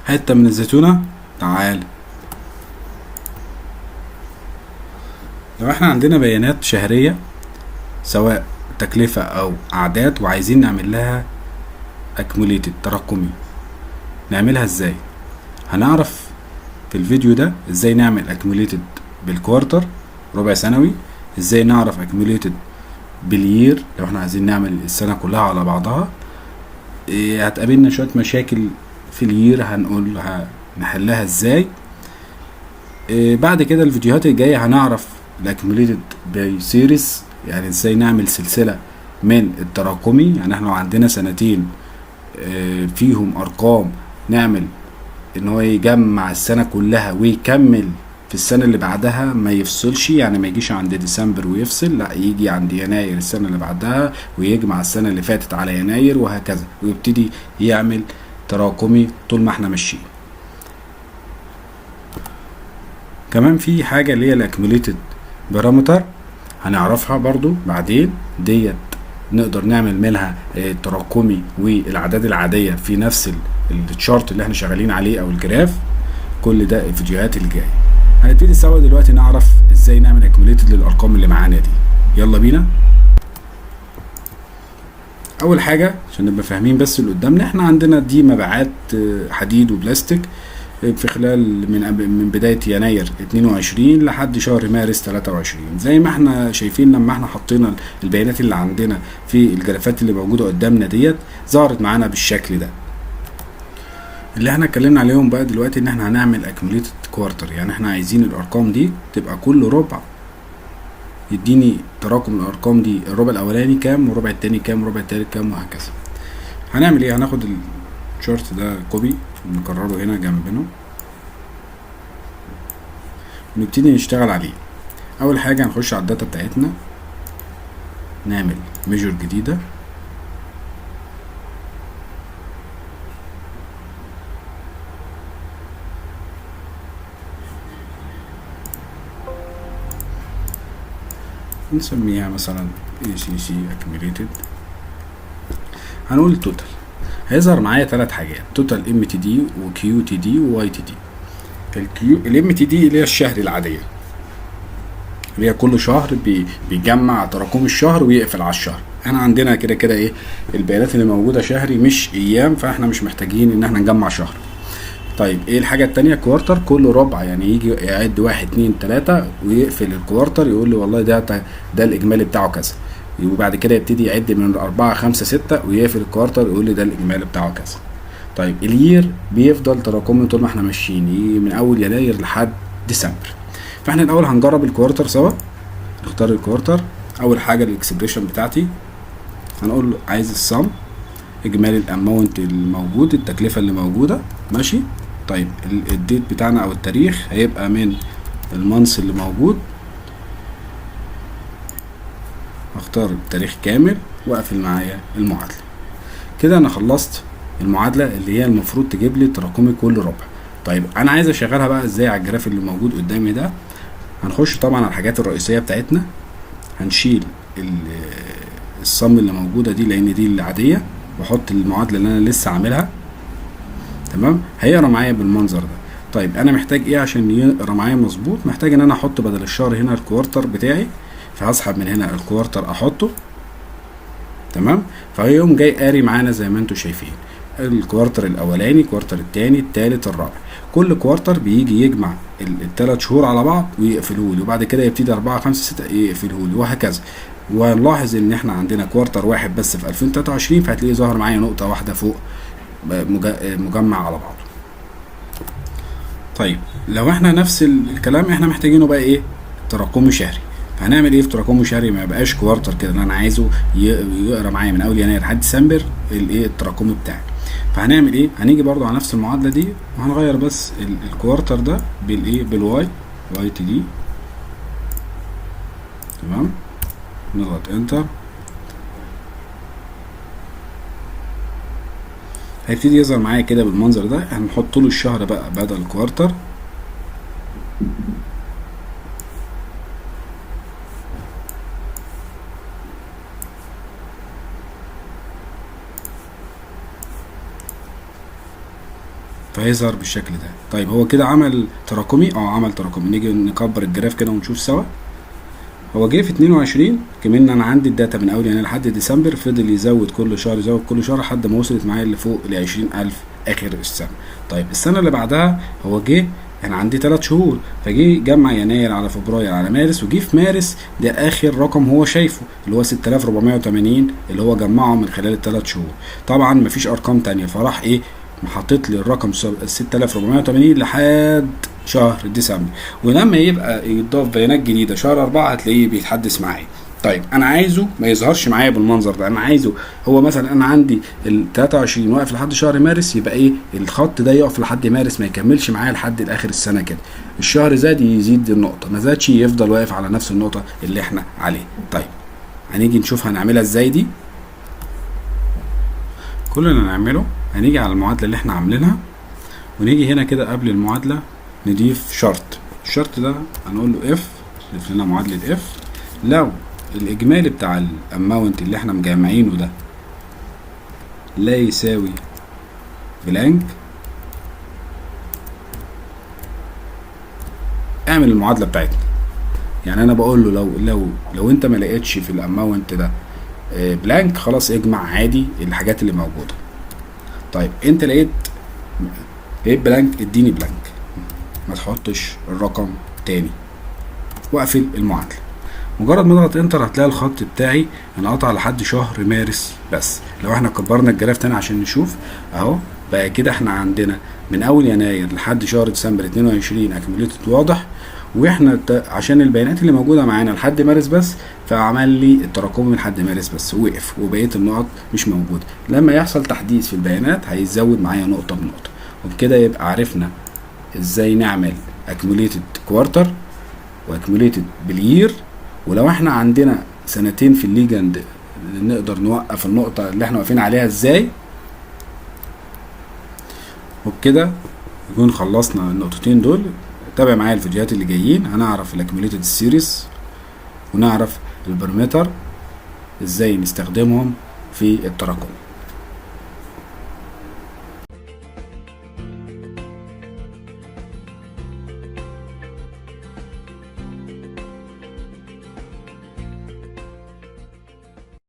حتة من الزيتونة. تعال، لو احنا عندنا بيانات شهرية سواء تكلفة او اعداد وعايزين نعمل لها accumulated تراكمي، نعملها ازاي؟ هنعرف في الفيديو ده ازاي نعمل accumulated بال quarter ربع سنوي، ازاي نعرف accumulated بال year لو احنا عايزين نعمل السنة كلها على بعضها. هتقابلنا شوية مشاكل في ال year هنقول نحلها ازاي. بعد كده الفيديوهات الجاية هنعرف ال accumulated by series، يعني ازاي نعمل سلسلة من التراكمي. يعني احنا لو عندنا سنتين فيهم ارقام، نعمل ان هو يجمع السنة كلها ويكمل في السنة اللي بعدها، ما يفصلش، يعني ما يجيش عند ديسمبر ويفصل، لا يجي عند يناير السنة اللي بعدها ويجمع السنة اللي فاتت على يناير وهكذا، ويبتدي يعمل تراكمي طول ما احنا ماشيين. كمان في حاجة اللي هي ال accumulated parameter هنعرفها برضو بعدين، ديت نقدر نعمل منها التراكمي والاعداد العادية في نفس ال chart اللي احنا شغالين عليه او ال graph. كل ده الفيديوهات اللي جاية. هنبتدي سوا دلوقتي نعرف ازاي نعمل accumulated للارقام اللي معانا دي. يلا بينا. اول حاجة عشان نبقى فاهمين بس اللي قدامنا، احنا عندنا دي مبيعات حديد وبلاستيك في خلال من بداية يناير 22 لحد شهر مارس 23. زي ما احنا شايفين لما احنا حطينا البيانات اللي عندنا في الجرافات اللي موجودة قدامنا ديت، ظهرت معانا بالشكل ده. اللي احنا اتكلمنا عليهم بقى دلوقتي ان احنا هنعمل accumulated quarter، يعني احنا عايزين الارقام دي تبقى كل ربع يديني تراكم الارقام دي، الربع الاولاني كام والربع التاني كام والربع التالت كام وهكذا. هنعمل ايه؟ هناخد ال chart ده copy نكرره هنا جنبنا ونبتدي نشتغل عليه. اول حاجة هنخش على ال data بتاعتنا، نعمل measure جديدة، نسميها مثلا ACC accumulated. هنقول total، هيظهر معايا 3 حاجات: total MTD و QTD و YTD. ال Q ال MTD اللي هي الشهر العادية، اللي هي كل شهر بيجمع تراكم الشهر ويقفل على الشهر. احنا عندنا كده كده ايه البيانات اللي موجودة شهري مش ايام، فاحنا مش محتاجين ان احنا نجمع شهر. طيب ايه الحاجة التانية؟ quarter، كل ربع، يعني يجي يعد 1 2 3 ويقفل ال quarter، يقول لي والله ده الإجمالي بتاعه كذا، وبعد كده يبتدي يعد من 4 5 6 ويقفل ال quarter ويقول لي ده الإجمالي بتاعه كذا. طيب ال year بيفضل تراكمي طول ما احنا ماشيين من أول يناير لحد ديسمبر. فاحنا الأول هنجرب ال quarter سوا، نختار ال quarter. أول حاجة ال expression بتاعتي هنقول له عايز ال sum، إجمالي ال amount الموجود، التكلفة اللي موجودة، ماشي. طيب ال date بتاعنا او التاريخ هيبقى من ال month اللي موجود، اختار التاريخ كامل واقفل معايا المعادلة. كده انا خلصت المعادلة اللي هي المفروض تجيب لي تراكمي كل ربع. طيب انا عايز اشغلها بقى ازاي على ال graph اللي موجود قدامي ده؟ هنخش طبعا على الحاجات الرئيسية بتاعتنا، هنشيل ال sum اللي موجودة دي لان دي العادية، واحط المعادلة اللي انا لسه عاملها. تمام، هيقرا معايا بالمنظر ده. طيب انا محتاج ايه عشان يقرا معايا مظبوط؟ محتاج ان انا احط بدل الشهر هنا ال quarter بتاعي، فهسحب من هنا ال quarter احطه. تمام، فهيقوم جاي قاري معانا زي ما انتم شايفين ال quarter الاولاني، ال quarter التاني، التالت، الرابع. كل quarter بيجي يجمع التلات شهور على بعض ويقفله لي، وبعد كده يبتدي 4 5 6 يقفله لي وهكذا. وهنلاحظ ان احنا عندنا quarter واحد بس في 2023، فهتلاقيه ظهر معايا نقطة واحدة فوق مجمع على بعضه. طيب لو احنا نفس الكلام احنا محتاجينه بقى ايه؟ تراكمي شهري. فهنعمل ايه في تراكمي شهري؟ ما يبقاش quarter كده، اللي انا عايزه يقرا معايا من اول يناير لحد ديسمبر الايه التراكمي بتاعي. فهنعمل ايه؟ هنيجي برضو على نفس المعادلة دي وهنغير بس ال quarter ده بالايه؟ بال Y، YTD. تمام، نضغط enter، هيبتدي يظهر معايا كده بالمنظر ده. هنحط له الشهر بقى بدل quarter، فهيظهر بالشكل ده. طيب هو كده عمل تراكمي، عمل تراكمي. نيجي نكبر ال graph كده ونشوف سوا. هو جه في 22، كمان انا عندي ال data من اول يناير لحد ديسمبر، فضل يزود كل شهر، يزود كل شهر لحد ما وصلت معايا اللي فوق ل 20000 اخر السنة. طيب السنة اللي بعدها هو جه انا عندي 3 شهور، فجه جمع يناير على فبراير على مارس، وجه في مارس ده اخر رقم هو شايفه اللي هو 6480 اللي هو جمعه من خلال الثلاث شهور. طبعا مفيش ارقام تانية، فراح ايه محطط لي الرقم 6480 لحد شهر ديسمبر، ولما يبقى يضاف بيانات جديدة شهر 4 هتلاقيه بيتحدث معايا. طيب انا عايزه ما يظهرش معايا بالمنظر ده، انا عايزه هو مثلا انا عندي ال 23 واقف لحد شهر مارس، يبقى ايه الخط ده يقف لحد مارس، ما يكملش معايا لحد الاخر السنة كده. الشهر زاد يزيد النقطة، ما زادش يفضل واقف على نفس النقطة اللي احنا عليه. طيب هنيجي نشوف هنعملها ازاي دي. كل اللي هنعمله هنيجي على المعادلة اللي احنا عاملينها، ونيجي هنا كده قبل المعادلة نضيف شرط. الشرط ده هنقول له if، نضيف لنا معادلة if لو الاجمالي بتاع ال amount اللي احنا مجمعينه ده لا يساوي blank، اعمل المعادلة بتاعتنا. يعني انا بقول له لو انت ما لقيتش في ال amount ده blank، خلاص اجمع عادي الحاجات اللي موجودة. طيب انت لقيت blank، اديني blank، ما تحطش الرقم تاني، واقفل المعادلة. مجرد ما اضغط enter هتلاقي الخط بتاعي انقطع لحد شهر مارس بس. لو احنا كبرنا ال graph تاني عشان نشوف اهو، بقى كده احنا عندنا من اول يناير لحد شهر ديسمبر 22 accumulated واضح، واحنا عشان البيانات اللي موجودة معانا لحد مارس بس، فعمل لي التراكمي لحد مارس بس وقف، وبقية النقط مش موجودة. لما يحصل تحديث في البيانات هيزود معايا نقطة بنقطة، وبكده يبقى عرفنا ازاي نعمل accumulated quarter و accumulated بال year. ولو احنا عندنا سنتين في ال legend نقدر نوقف النقطة اللي احنا واقفين عليها ازاي. وبكده نكون خلصنا النقطتين دول. تابع معايا الفيديوهات اللي جايين، هنعرف ال accumulated series ونعرف ال parameter ازاي نستخدمهم في التراكم.